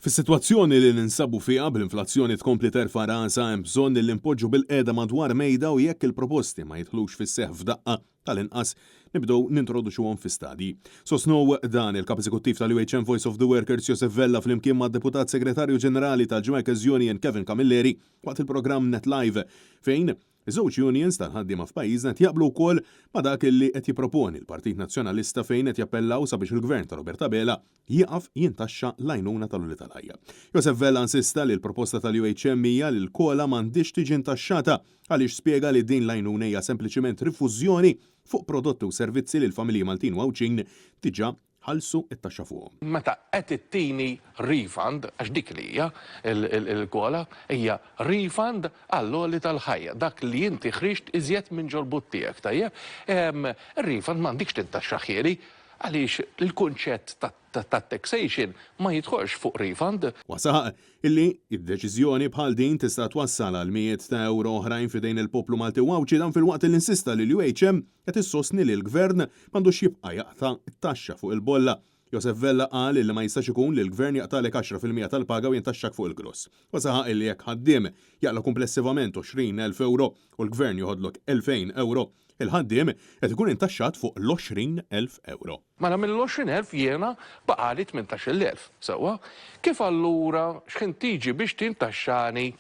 Fis-sitwazzjoni li ninsabu fiha, bl-inflazzjoni tkompli terfa' rasha, hemm bżonn li npoġġu bilqiegħda madwar mejda u jekk il-proposti ma jidħlux fis-seħħ f'daqqa, tal-inqas nibdew nintroduċuhom fi stadji. Sostnew dan il-Kap Eżekuttiv tal-UHM Voice of the Workers Josef Vella flimkien mad-Deputat Segretarju Ġenerali tal-Ġworkers Union Kevin Camilleri waqt il-programm Net Live fejn iż-żewġ unions tal-ħaddiema f'pajjiżna qed jaqblu wkoll ma' dak li qed jipproponi l-Partit Nazzjonalista fejn qed jappellaw sabiex il-Gvern ta' Robert Abela jieqaf jintaxxa l-għajnuna tal-għoli tal-ħajja. Josef Vella insista li l-proposta tal-UHM hija li l-COLA m'għandhiex tiġi ntaxxata għaliex spjega li din l-għajnuna hija sempliċiment rifużjoni fuq prodotti u servizzi li l-familji Maltin u Għawdxin diġà ħallsu t-taxxa fuqhom. Meta qed ittini refund, għax dik li hija l-COLA, hija refund għall-għoli tal-ħajja, dak li inti ħriġt iżjed minn ġol-but tiegħek, tajjeb? Ir-refund m'għandikx tintaxxahieli għaliex il-kunċett tat-taxation ma jidħolx fuq refund. Huwa saħaq illi deċiżjoni bħal din tista' twassal għal mijiet ta' ewro oħrajn f'idejn il-poplu Malti u Għawdxi dan filwaqt li insista li l-UHM qed issostni li l-Gvern m'għandux jibqa' jaqta' t-taxxa fuq il-bolla. Josef Vella qal illi ma jistax ikun li l-Gvern jaqtagħlek 10% tal-paga u jintaxxak fuq il-gross. Huwa saħaq illi jekk ħaddiem jaqla' kumplessivament 20,000 ewro u l-Gvern joħodlok 2,000 ewro, il-ħaddiem qed ikun intaxxat fuq l-20,000 ewro. Mela mill-20,000 jiena baqagħli 18,000, sewwa? Kif allura x'ħin tiġi biex tintaxxani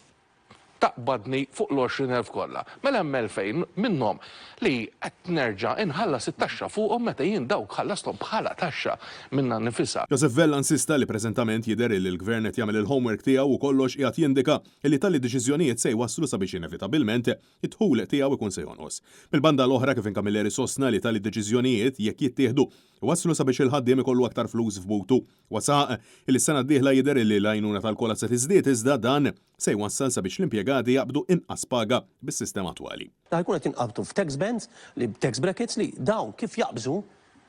taqbadni fuq l-20,000 kollha? Mela hemm 2,000 minnhom li qed nerġa' inħallas it-taxxa fuqhom meta jien dawk ħallasthom bħala taxxa minnha nnifisha. Josef Vella insista li preżentament jidher illi l-Gvern qed jagħmel il-homework tiegħu u kollox qiegħed jindika illi tali deċiżjonijiet se jwasslu sabiex inevitabilment id-dħul tiegħu jkun se jonqos. Mill-banda l-oħra, Kevin Camilleri sostna li tali deċiżjonijiet, jekk jittieħdu, iwasslu sabiex il-ħaddiem ikollu aktar flus f'butu. Huwa saħaq li s-sena d-dieħla jidher li l-għajnuna tal-COLA se tiżdied iżda dan se jwassal sabiex l-impjegati jaqbdu inqas paga bis-sistema attwali. Ħa jkunu qed jinqabdu f'tax bands, li tax brackets li dawn kif jaqbżu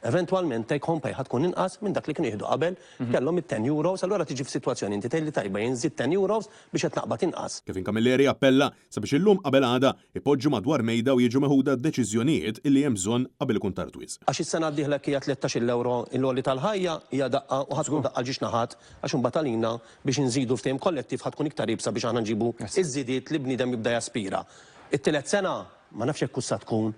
Eventwalment take home pay ħa tkun inqas minn dak li kienu jieħdu qabel, kellhom it-ten euros, allura tiġi f'sitwazzjoni inti tgħidli tajba jien żidt ten euros biex qed naqbad inqas. Kevin Camilleri appella sabiex illum qabel għada ipoġġu madwar mejda u jiġu meħuda d-deċiżjonijiet illi hemm bżonn qabel ikun tard wisq. Għax is-sena d-dieħla jekk hija tlettax-il ewro l-għoli tal-ħajja hija daqqa u ħa tkun daqqa għal ġiex naħat għax imbagħad għalina biex inżidu l-ftehim kollettiv ħa tkun iktar iebsa biex aħna nġibu ż-żidiet li bniedem jibda jaspira. It-tielet sena ma nafx jekk hux sa tkun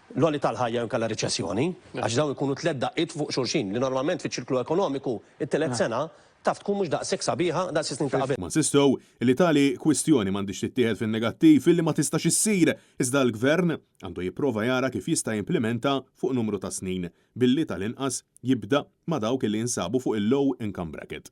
l-għoli tal-ħajja jew inkella riċessjoni, għax dawn ikunu tlett daqqiet fuq xulxin li normalment fiċ-ċirklu ekonomiku it-tielet sena taf tkun mhux daqshekk sabiħa daqs is-snin ta' qabel. Huma insistew li tali kwistjoni m'għandhiex tittieħed fin-negattiv illi ma tistax issir, iżda l-Gvern għandu jipprova jara kif jista' jimplimenta fuq numru ta' snin, billi tal-inqas jibda ma' dawk illi jinsabu fuq il-low income bracket.